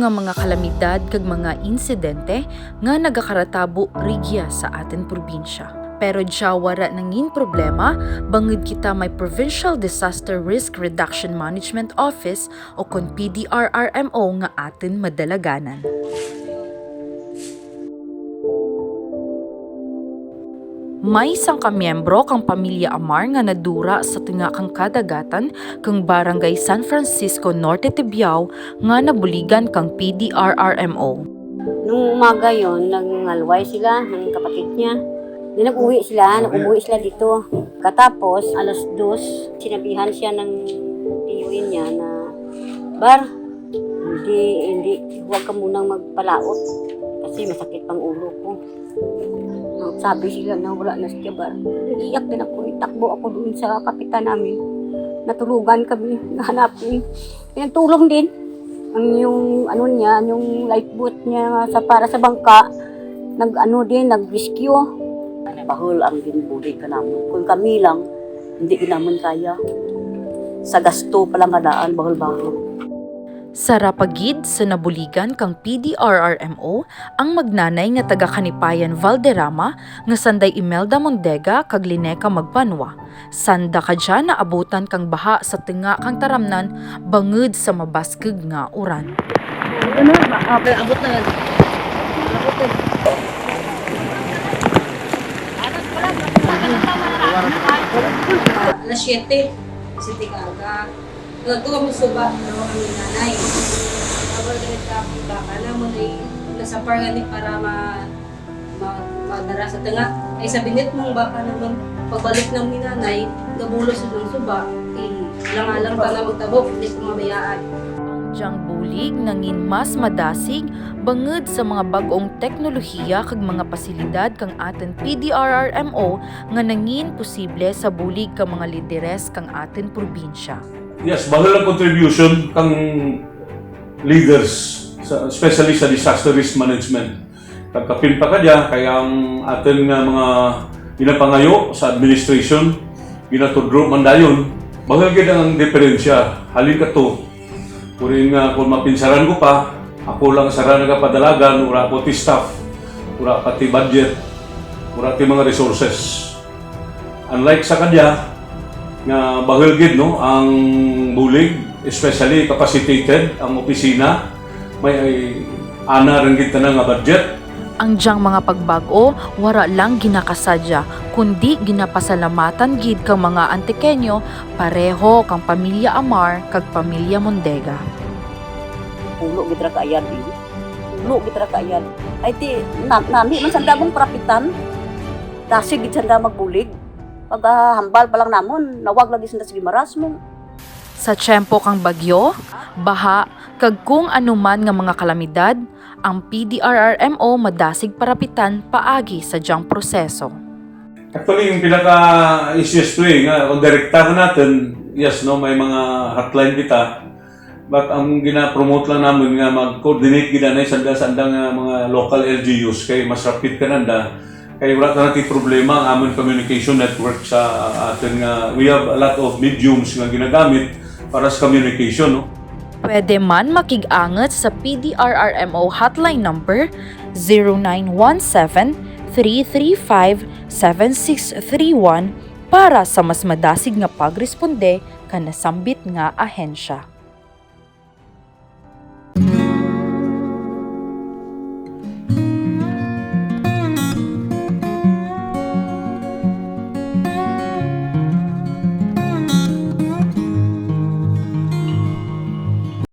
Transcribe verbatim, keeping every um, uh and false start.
nga mga kalamidad kag mga insidente nga nagakaratabo rigya sa atun probinsya. Pero dya wara nangin problema, bangud kita may Provincial Disaster Risk Reduction Management Office o kon P D R R M O nga atun madalaganan. May sangka miyembro kang pamilya Amar nga nadura sa tunga kang kadagatan kang Barangay San Francisco Norte, Tibiao, nga nabuligan kang P D R R M O. Nung umaga yon, nangalway sila ng kapatid niya. Di nag-uwi sila, nag-umuwi sila dito. Katapos, alas dos, sinabihan siya ng tiyuhin niya na, "Bar, hindi, hindi, huwag ka munang magpalaot kasi masakit ang ulo ko." Nagsabi sila na wala na si Jabar. Nag-iyak din ako. Itakbo ako doon sa kapitan namin. Natulugan kami, nahanapin. Pinagtulong din ang yung ano niya, yung lifeboat niya sa, para sa bangka. Nag-ano din, nag-rescue. Bahul ang ginbulig kanamun. Kung kami lang, hindi gid namun kaya. Sa gasto pa lang nga daan, bahul-bahul. Sara pa gid sa nabuligan kang P D R R M O, ang magnanay nga taga Kanipayan, Valderrama, nga sanday Imelda Mondega kag Lineca Magbanua. Sanda kadya naabutan kang baha sa tunga kang taramnan bangud sa mabaskug nga uran. Alas siyete, siyete kaaga. Nagtuo kami suba, dalawa kami nanay. Tapos, nagkapit baka namun ay nasapar gani para ma-, ma-, madara sa tunga. Ay sa binit mong baka namun, pagbalik namun ni nanay, nabulos ang suba, eh, alang-alang pa nga magtabok, hindi ko mabayaan. Ang dyang bulig nangin mas madasig, bangud sa mga bag-ong teknolohiya kag mga pasilidad kang atun P D R R M O nga nangin posible sa bulig kang mga lideres kang atun probinsya. Yes, bahul ang contribution kang leaders, sa, especially sa disaster risk management. Kag kapin pa kadya, kay ang atun nga mga ginapangayo sa administration, ginatudlo man dayon, bahul gid ang diperensya. Halin kato, kurin nga kung mapinsaran ko pa, ako lang sara nagapadalagan, wara ko ti staff, wara pa ti budget, wara ti mga resources. Unlike sa kadya, nga bahul gid, no, ang bulig, especially capacitated ang opisina, may, ay, ana run gid tana nga budget. Ang dyang mga pagbag-o, wara lang ginakasadya, kundi ginapasalamatan gid kang mga Antiqueño, pareho kang pamilya Amar kag pamilya Mondega. Pulo gid ra kaayad, eh. Pulo gid ra kaayad. Ay ti, na-, nami man sanda mong parapitan. Dasig gid sanda magbulig. Pagahambal pa lang namun, nawag lagi sanda sa gimarasmong. Sa tiyempo kang bagyo, baha, kag kung anuman nga mga kalamidad, ang P D R R M O madasig parapitan paagi sa dyang proseso. Actually, yung pinaka-easiest way nga, kung direkta na natun, yes, no, may mga hotline kita. But ang gina-promote lang namun nga mag-coordinate gid anay sanda, sanda nga mga local L G Us kay mas rapid kananda. Kay wara tana ti problema ang amun communication network sa atun nga, we have a lot of mediums nga ginagamit para sa communication, no? Pwede man makig-angut sa P D R R M O hotline number zero nine one seven, three three five, seven six three one para sa mas madasig nga pagresponde kang nasambit nga ahensya.